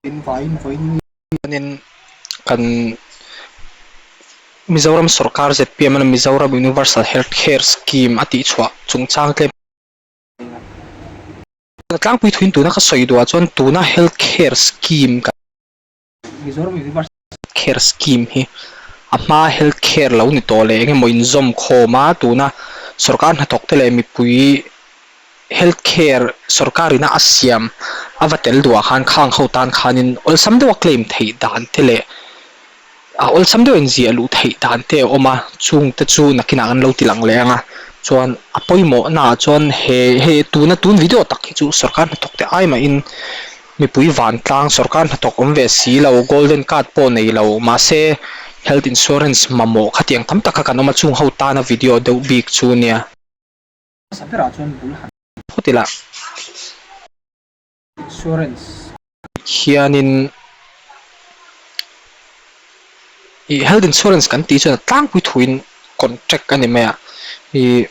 In vaiin vawiin hianin kan Mizoram sorkar zpm a Mizoram Universal Health Care Scheme a tihchhuah chungchang tlem a tlangpui thuin tuna ka sawi duhah chuan tuna Health Care Scheme kan Mizoram Universal Health Care Scheme hi a hma Health Care lo ni tawh leh eng emaw inzawm khawm a tuna sorkar hnathawk te leh mipui Health Care sorkar ina a siam a va tel duhah khan khang ho tan khanin awlsam deuha claim theih dan te leh a awlsam deuh inziah luh theih dan te a awm a, chungte chu nakinah kan lo ti lang leh ang a, chuan a pawimawhna ah chuan he hei tuna tun video tak hi chu sorkar hnathawk te ai mahin mipui vantlang sorkar hnathawk awm ve si lo golden card pawh nei lo mahse health insurance mamawh khatiang tam tak kha kan awm a chung ho tana video deuh bik chu nia. Hmasa berah chuan bul han phawt ila. Insurance. Hianin ih health insurance kan tih chuan a tlangpui thuin contract a ni mai a, ih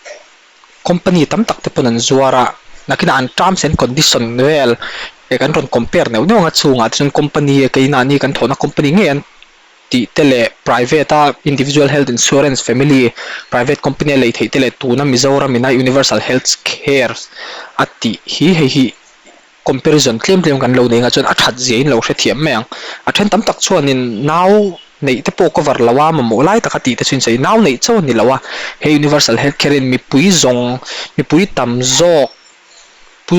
company tam tak te pawn an zuar a, nakinah an terms and condition vel eh kan rawn compare neuh neuh ang a chungah te chuan company keimahni kan thawhna company ngei an tih te leh private a individual health insurance family private company a lei theih te leh tuna Mizoram ina universal health care a tih hi hei hi comparison tlem tlem kan lo nei anga chuan a that zia in lo hrethiam mai ang a then tam tak chuanin nau neih te pawh cover lo a mamawh lai taka tih te chu in sawi nau neih chauh a ni lo a he universal health care in mipui zawng mipui tam zawk pu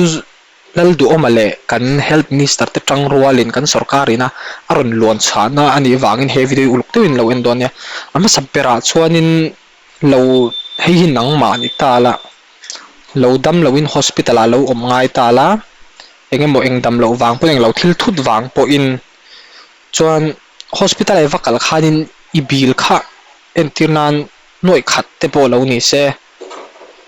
Lalduhawma leh kan Health Minister te tang rualin kan sorkar ina a rawn luan chhahna a nih vangin he video hi uluk deuhin lo en dawn nia. A hmasa berah chuanin lo hei hi nangmah ni ta la, lo dam loin hospital ah lo awm ngai ta la, eng emaw eng dam loh vang pawhin eng lo thil thut vang pawhin chuan hospital ah i va kal khanin i bill kha entir nan nuaih khat te pawh lo ni se.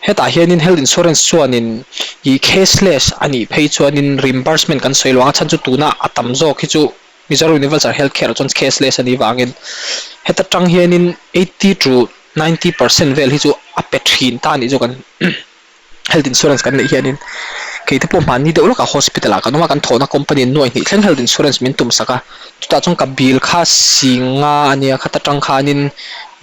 Hetah hianin health insurance chuanin ih cashless a nih phei chuanin reimbursement kan sawi lo ang a chhan chu tuna a tam zawk hi chu Mizoram Universal Health Care ah chuan cashless a nih vangin heta tang hianin 80 to 90% vel hi chu a pe thin ta a nih chu kan health insurance kan neih hianin kei te pawh hmanni deuh lawkah hospital ah kan awm a kan thawhna company in nuaih hnih thleng health insurance min tum sak a chutah chuan ka bill kha sing nga a nia khata tang khanin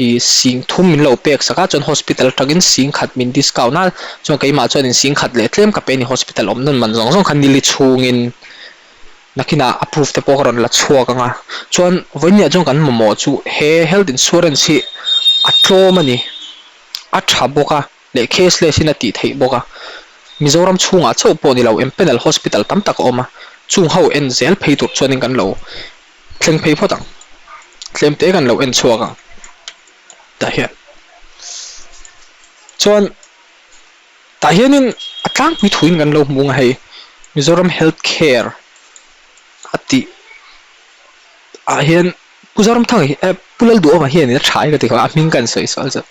ih sing thum min lo pek sak a chuan hospital atangin sing khat min discount a chuan keimah chuanin sing khat leh tlem ka pe a ni hospital awm nawn man zawng zawng kha nili chhungin nakinah a proof te pawh ka rawn la chhuak ang a chuan vawiinah chuan kan mamawh chu he health insurance hi a tlawm a ni a tha bawk a. leh cashless in a tih theih bawk a, Mizoram chhungah chauh pawh ni lo empanel hospital tam tak a awm a, chung ho en zel phei tur chuanin kan lo thleng phei phawt ang, tlem te kan lo en chhuak ang tah hian chuan tah hianin a tlangpui thuin kan lo hmu ang a hei Mizoram health care a tih ah hian. Pu Zoramthanga hi eh Pu Lalduhawma hianin a tha hi ka ti khawp a, a hming ka han sawi sual chu.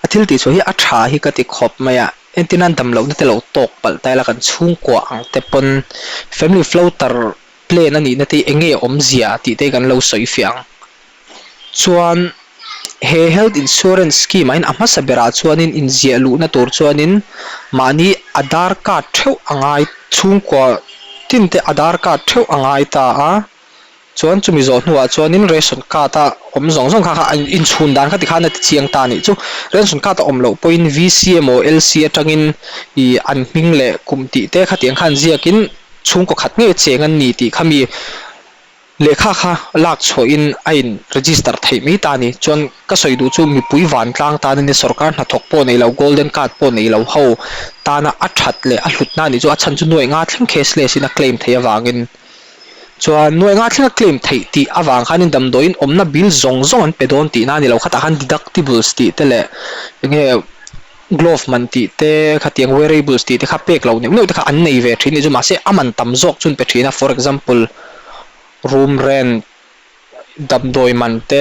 A thil tih chhuah hi a tha hi ka ti khawp mai a, entir nan damlohna te lo tawk palh ta ila kan chhungkua ang te pawn family floater plan a nihna te hi eng nge awmzia tih te hi kan lo sawi fiah ang. Chuan he health insurance scheme ah hian a hmasa berah chuanin inziah luhna tur chuanin mahni Aadhaar card theuh a ngai chhungkua tin te Aadhaar card theuh a ngai ta a. Chuan chumi zawh hnuah chuanin ration card a awm zawng zawng kha kha a inchhun dan kha tikhan a ti chiang ta a nih chu. Ration card a awm loh pawhin VC emaw LC atangin ih an hming leh kum tih te khatiang khan ziakin chhungkaw khat ngei cheng an ni tih kha mi lehkha kha lak chhuahin a in register theih mai ta a ni. Chuan ka sawi duh chu mipui vantlang tan ania sorkar hnathawk pawh nei lo golden card pawh nei lo ho tana a that leh a hlutna a nih chu a chhan chu nuaih nga thleng cashless in a claim theih avangin Chuan nuai nga thlenga claim theih tih avang khanin damdawiin awmna bill zawng zawng an pe dawn tihna a ni lo. Khatah khan deductibles tih te leh eng nge glove man tih te khatiang wearables tih te kha pek loh neuh neuh te kha an nei ve thin a nih chu. Mahse a man tam zawk chu an pe thin a, for example room rent, damdawi man te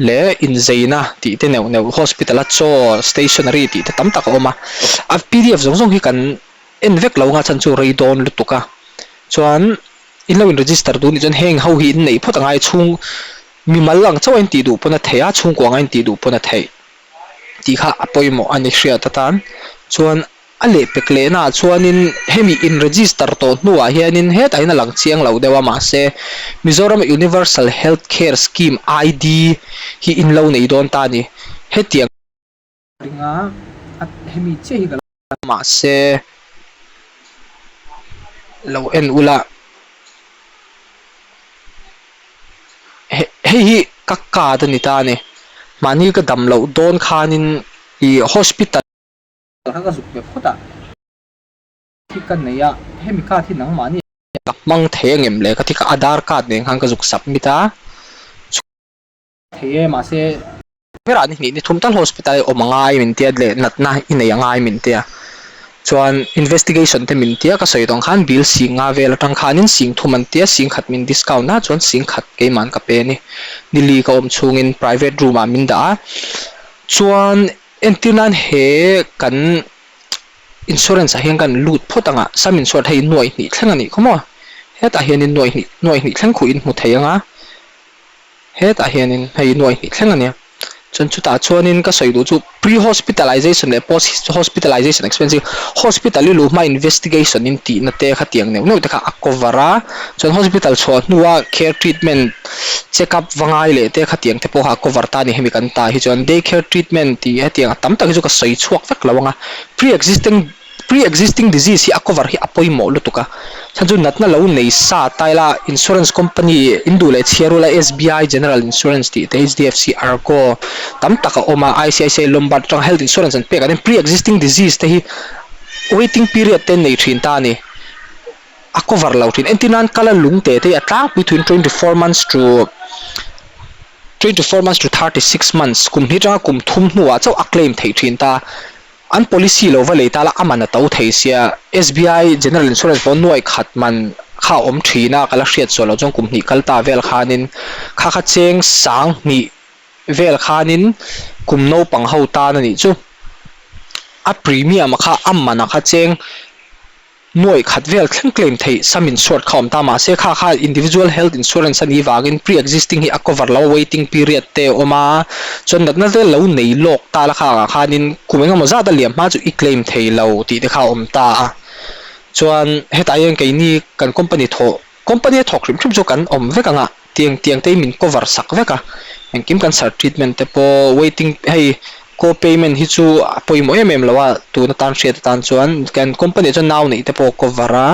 leh inzeina tih te neuh neuh, hospital a chaw, stationery tih te tam tak a awm a. A pdf zawng zawng hi kan en vek lo anga chhan chu rei dawn lutuk a. Chuan in lo in register duh nih chuan heng ho hi in neih phawt a ngai chhung mimal ang chauh a in tih duh pawn a theih a chhungkua anga in tih duh pawn a theih tih kha a pawimawh a ni hriat atan chuan. A lehpek lehnaah chuanin hemi in register tawh hnuah hianin hetah hian a lang chiang lo deuh a mahse Mizoram Universal Health Care Scheme ID hi in lo nei dawn ta a ni. Hetiang. Ringa a hemi chiah hi ka lo. Mahse lo en ula hei hi ka card a ni ta a ni. Mahni ka dam loh dawn khanin ih hospital. Kha ka zuk ve phawt a. Thi ka nei a, hemi card hi nangmahni. Ka hmang thei angem le ka thi ka Aadhaar card nen khan ka zuk submit a. Thei e mahse. Berah ni hnih ni thum tal hospital i awm angai min tia leh natna i nei angai min tia. Chuan investigation te min tia ka sawi tawng khan bill sing nga vel atang khanin sing thum an tia sing khat min discount a chuan sing khat keiman ka pe a ni. Nili ka awm chhungin private room ah min dah a. Chuan Entir nan he kan insurance ah hian kan lut phawt ang a, sum insured hei nuaih hnih thleng a nih khaw maw? Hetah hianin nuaih hnih nuaih hnih thleng khuh in hmu thei ang a, hetah hianin hei nuaih hnih thleng a nia. Chuan chutah chuanin ka sawi duh chu pre hospitalization leh post hospitalization expense hi hospital i luh hma investigation in tihna te khatiang neuh neuh te kha a cover a, chuan hospital chhuah hnua care treatment check up va ngai leh te khatiang te pawh kha a cover ta a ni hemi kan ta hi chuan day care treatment tih hetiang a tam tak hi chu ka sawi chhuak vek lo ang a pre existing pre existing disease hi a cover hi a pawimawh lutuk a chhan chu natna lo nei sa ta ila insurance company in duh leh chhiar ula S_B_I general insurance tih te H_D_F_C Ergo tam tak a awm a I_C_I_C_I Lombard atanga health insurance an pek ah hian pre existing disease te hi waiting period te an nei thin ta a ni. a cover lo thin. Entir nan kala lung te te hi a tlangpui thuin 24 months to 24 months to 36 months kum hnih atanga kum thum hnuah chauh a claim theih thin ta. An policy lo va lei ta la a man a to thei sia. SBI General Insurance pawh nuai khat man kha a awm thin a, ka la hriat sual loh chuan kum hnih kal ta vel khanin kha kha cheng sang hnih vel khanin kum naupang ho tan a nih chu. A premium a kha a man a kha cheng Nuaih khat vel thleng claim theih sum insured kha awm ta mahse kha kha individual health insurance a nih vangin pre existing hi a cover lo a waiting period te a awm a chuan natna te lo nei lawk ta la kha ah khanin kum engemaw zat a liam hma chu i claim thei lo tih te kha a awm ta a chuan hetah hian keini kan company thawh Company a thawk hrim hrim chu kan awm vek ang a, tiang tiang te hi min cover sak vek a, engkim cancer treatment te pawh waiting hei co payment hi chu a pawimawh em em lo a, tun atan hriat atan chuan kan company ah chuan nau neih te pawh a cover a,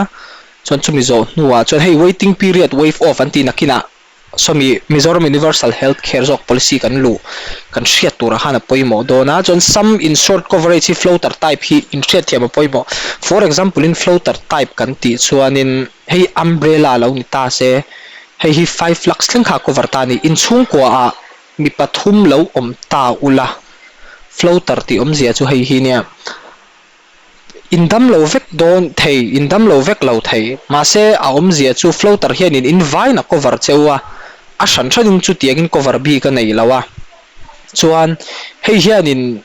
chuan chumi zawh hnuah chuan hei waiting period waive off an tih nakinah sawmi Mizoram Universal Health Care zawk policy kan luh kan hriat turah khan a pawimawh dawn a, chuan sum insured coverage hi floater type hi inhriatthiam a pawimawh, for example in floater type kan tih chuanin. Hei umbrella lo ni ta se, hei hi 5 lakhs thleng kha a cover ta a ni. Inchhungkua ah mi pathum lo awm ta ula, floater tih awmzia chu hei hi nia. In dam lo vek dawn thei, in dam lo vek lo thei. Mahse a awmzia chu floater hianin in vain a cover cheu a, a hran hranin chutiangin cover bik a nei lo a. Chuan hei hianin.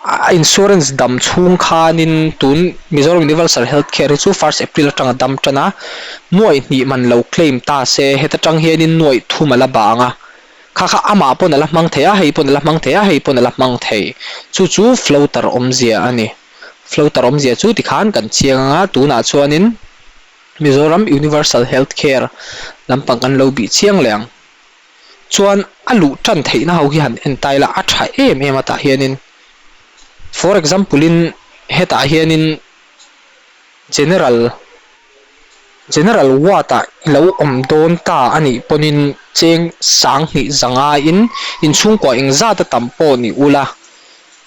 A insurance dam chhung khanin tun Mizoram Universal Health Care hi chu first April atanga dam tan a, nuaih hnih man lo claim ta se heta tang hianin nuaih thum a la bang a, kha kha amah pawn a la hmang thei a, hei pawn a la hmang thei a, hei pawn a la hmang thei. Chu chu floater awmzia a ni. Floater awmzia chu tikhan kan chiang ang a, tunah chuanin Mizoram Universal Health Care lampang kan lo bih chiang leh ang. Chuan a luh tan theihna ho hi han en ta ila a tha em em a tah hianin for example in hetah hianin general general ward ah i lo awm dawn ta a nih pawhin cheng sanghnih zangaiin inchhungkua engzat a tam pawh ni ula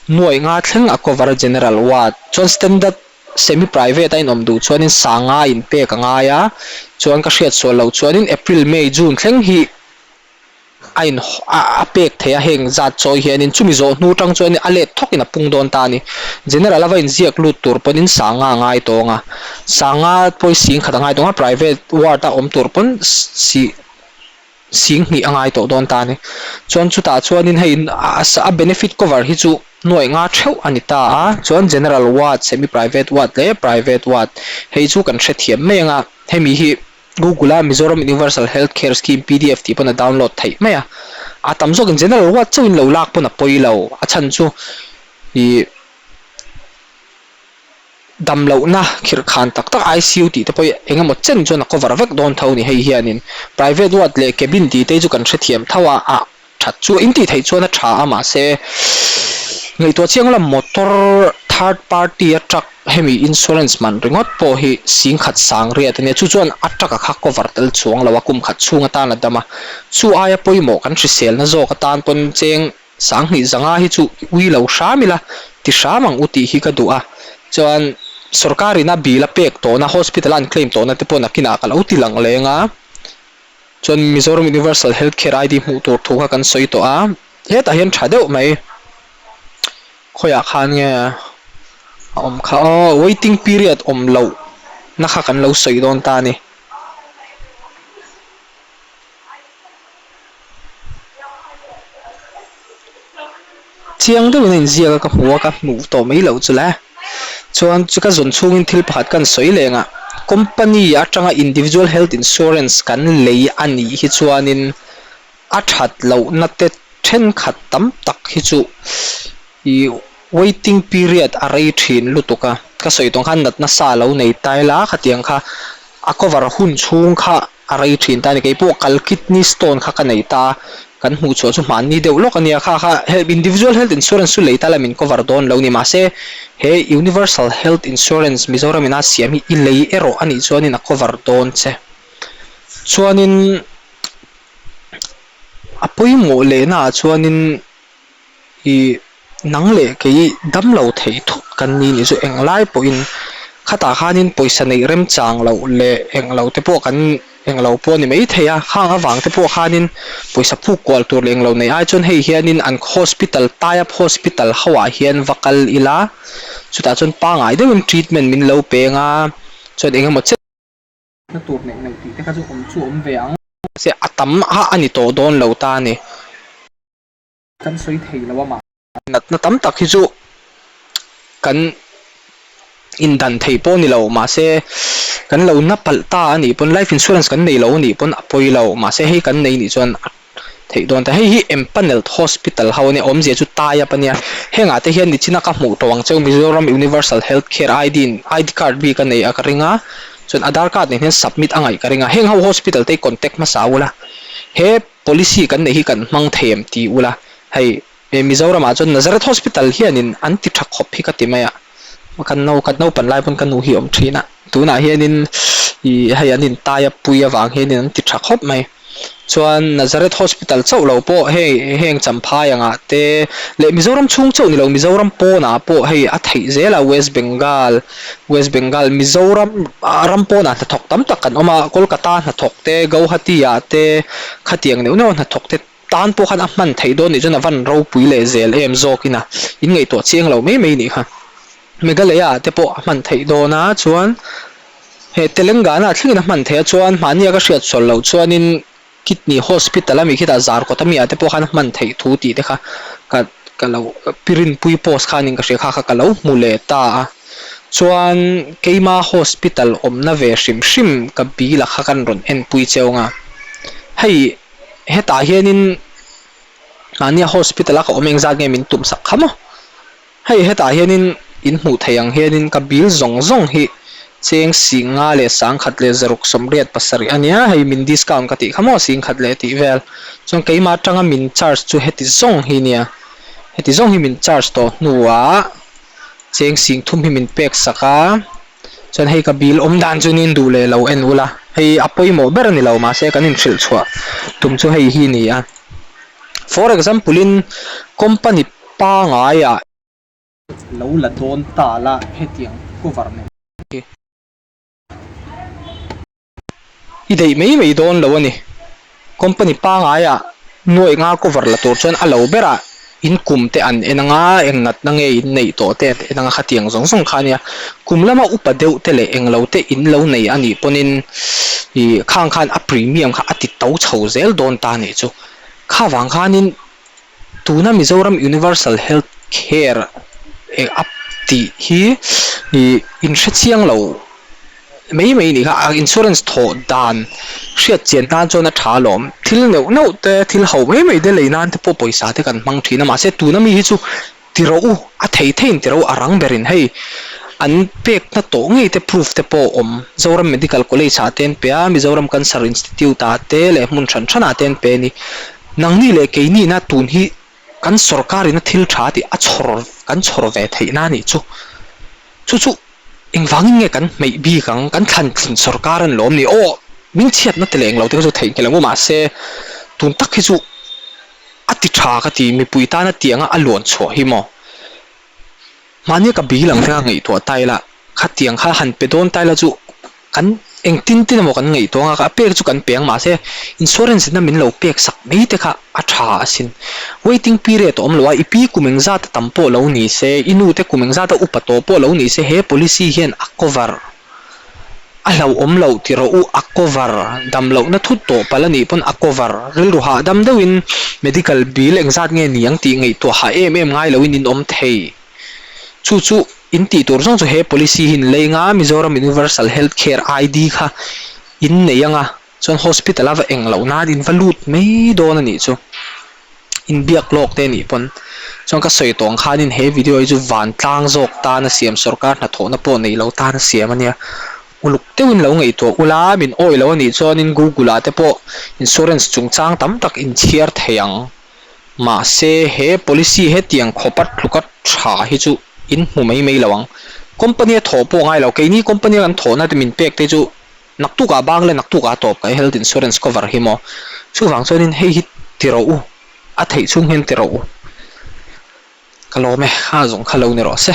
nuaih nga thleng a cover a general ward chuan standard Semi private a inawm duh chuanin sanga in pek a ngai a, chuan ka hriat sual loh chuanin April, May, June thleng hi a in a pek thei a heng zat chawi hianin chumi zawh hnu tang chuanin a let thawkin a pung dawn ta a ni. General a va inziak lut tur pawhin sanga a ngai tawng a, sanga pawhin sing khat a ngai tawng a, private ward a awm tur pawn si sing hnih a ngai tawh dawn ta a ni. Chuan chutah chuanin hei a benefit cover hi chu nuaih nga theuh a ni ta a, chuan general ward, semi private ward leh private ward hei chu kan hrethiam mai ang a, hemi hi Google a Mizoram Universal Health Care Scheme pdf tih pawn a download theih mai a, a tam zawkin general ward chauhin lo lak pawn a pawi lo, a chhan chu ih. Damlohna khirh khan tak tak ICU tih te pawh hi eng emaw chen chuan a cover vek dawn tho ni hei hianin private ward leh cabin tih te hi chu kan hrethiam tho a, a that chu in tih theih chuan a tha a mahse ngaihtuah chiang lam motor third party a truck hemi insurance man ringawt pawh hi singkhat sang riat ania chu chuan a truck a kha cover tel chuang lo a kum khat chhung atan a dam a chu aia pawimawh kan hriselna zawk atan pawn cheng Sanghnih zanga hi chu ui lo hram ila, ti hram ang u tih hi ka duh a. Chuan sorkar ina bill a pek tawhna, hospital a an claim tawhna te pawh nakinah ka lo ti lang leng a. Chuan Mizoram Universal Health Care ID hmuh tur thu kha kan sawi tawh a. Hetah hian tha deuh mai. Khawiah khan nge a awm kha aw, waiting period awm loh na kha kan lo sawi dawn ta a ni. Chiang deuhin a inziak a ka hmu a ka hmuh tawh mai loh chu le. Chuan chu ka zawn chhungin thil pakhat kan sawi leng a, company atanga individual health insurance kan lei a nih hi chuanin a that lohna te thenkhat tam tak hi chu ih waiting period a rei thin lutuk a, ka sawi tawng khan natna sa lo nei ta ila khatiang kha a cover hun chhung kha. A rei thin ta a ni. Kei pawh kal kidney stone kha ka nei ta. Kan hmuh chhuah chu hmanni deuh lawk a nia. Kha kha individual health insurance chu lei ta la min cover dawn lo ni. Mahse he universal health insurance Mizoram ina siam hi i lei erawh a nih chuanin a cover dawn che. Chuanin a pawimawh lehna ah chuanin. Ih nang leh kei damlo thei thut kan ni nih chu englai pawhin khatah khanin pawisa neih remchang loh leh englo te pawh kan englo pawh a ni maithei a khang avang te pawh khanin pawisa puk kual tur leh englo neih ai chuan hei hianin an hospital tie up hospital ho ah hian va kal ila chutah chuan pangngai deuhin treatment min lo peng a chuan engemaw che. Na tur neih loh tih te kha chu awm chu awm ve ang. Mahse a tam a a ni tawh dawn lo ta a ni. Kan sawi thei lo a mah. Natna tam tak hi chu kan indan thei pawh a ni lo mahse kan lo na palh ta a nih pawn life insurance kan nei lo a nih pawn a pawi lo mahse hei kan nei nih chuan a theih dawn ta. Hei hi Empanelled Hospital ho a nia awmzia chu tie up a nia hengah te hian nichina ka hmuh tawh ang cheu Mizoram Universal Health Care ID in ID card bik a nei a ka ring a chuan Aadhaar card nen hian submit a ngaih ka ring a heng ho hospital te hi contact hmasa ula he Policy kan neih hi kan hmang thei em ti ula, hei Mizoramah chuan Nazareth Hospital hianin an ti tha khawp hi ka ti mai a, kan no kan naupan lai pawn ka nu hi a awm thin a, tunah hianin ih hei an intai a pui avang hianin an ti tha khawp mai. Chuan Nazareth Hospital chauh lo pawh hei heng Champhai angah te leh Mizoram chhung chauh ni lo Mizoram pawnah pawh hei a theih zel a West Bengal West Bengal Mizoram ram pawnah hnathawk tam tak kan awm a, Kolkata hnathawk te, Gauhati ah te khatiang neuh neuh a hnathawk te tan pawh khan a hman theih dawn nih chuan a van ropui leh zel em zawk in a in ngaihtuah chiang lo mai mai nih kha. Meghalaya ah te pawh a hman theih dawn a chuan he Telangana thlengin a hman theih a chuan mahni a ka hriat sual loh chuanin Kidney Hospital a mi khitah Zarkawt a mi ah te pawh khan a hman theih thu tih te kha ka ka lo Pirinpui post khanin ka hria kha kha ka lo hmu leh ta a. Chuan keima hospital awmna ve hrim hrim ka bill a kha kan rawn enpui cheu ang a. Hei hetah hianin mahnia hospital a ka awm engzat nge min tumsak kha maw? Hei hetah hianin in hmuh theih ang hianin ka bill zawng zawng hi cheng sing nga leh sangkhat leh zaruk sawmriat pasarih a nia, hei min discount ka tih kha maw singkhat leh tih vel. Chuan keimah atanga min charge chu heti zawng hi nia, heti zawng hi min charge tawh hnuah cheng sing thum hi min pek sak a, chuan hei ka bill awm dan chu nin duh leh lo en ula, hei a pawimawh ber a ni lo mahse kan inhrilh chhuah tum chu hei hi ni a. For example in company Pangaiah. Lo la dawn ta la hetiang cover nei hi. I deih mai mai dawn lo a ni. Company pangaiah nuaih nga cover la tur chuan a lo berah in kum te an en anga eng natna nge in neih tawh te an en anga khatiang zawng zawng kha a nia. Kum lama upa deuh te leh eng lo te in lo nei a nih pawnin ih khang khan a premium kha a ti to chho zel dawn ta a nih chu. Kha vang khanin. Tuna Mizoram Universal Health Care eng up tih hi ih in hre chiang lo mai mai nih kha a insurance thawh dan hriat chian tan chuan a tha alawm thil neuh neuh te thil ho mai mai te lei nan te pawh pawisa te kan hmang thin a mahse tuna mi hi chu ti rawh u a thei theiin ti rawh u a rang berin hei. An pekna tawh ngei te proof te pawh a awm. Zoram Medical College ah te an pe a, Mizoram Cancer Institute ah te leh hmun hran hran ah te an pe a ni. Nangni leh keinihna tun hi kan sorkar in a thil tha tih a chhawr kan chhawr ve theihna a nih chu. Chu chu engvangin nge kan hmeih bik ang, kan thlan tlin sorkar an lawm ni? Aw, min chhiatna te leh englo te kha chu theihnghilh ang u mahse tun tak hi chu a ti tha ka ti, mipui tana tianga a luan chhuah hi maw? Mahni ka bil ang te kha ngaihtuah ta ila, khatiang kha han pe dawn ta ila chu kan engtin tin emaw kan ngaihtuah ang a, a pek chu kan pe ang mahse insurance in a min lo pek sak mai te kha a tha asin. Waiting period a awm lo a, i pi kum engzat a tam pawh lo ni se, i nu te kum engzat a upa tawh pawh lo ni se he policy hian a cover. A hlauhawm loh ti rawh u, a cover dam lohna thut tawh palh a nih pawn a cover rilru hahdam deuhin medical bill engzat nge ni ang tih ngaihtuah hah em em ngai loin in awm thei. Chu chu in tih tur zawng chu he policy hi in lei anga Mizoram Universal Health Care ID kha in nei anga Chuan hospital a va eng loh nan in va lut mai dawn a nih chu. Inbiak lawk te nih pawn. Chuan ka sawi tawh ang khanin he video hi chu vantlang zawk tan a siam sorkar hnathawhna pawh nei lo tan a siam a nia. Uluk deuhin lo ngaihtuah ula min awih lo a nih chuanin google ah te pawh insurance chungchang tam tak in chhiar thei ang. Mahse he policy hetiang khawpa tluka tha hi chu in hmu mai mai lo ang. Company a thawh pawh ngai lo. Keini company a kan thawhna te min pek te chu Naktukah bang leh naktukah tawp ka health insurance cover hi maw? Chuvang chuanin hei hi ti rawh u, a theih chhung hian ti rawh u. Ka lawm e, kha zawng kha lo ni rawh se.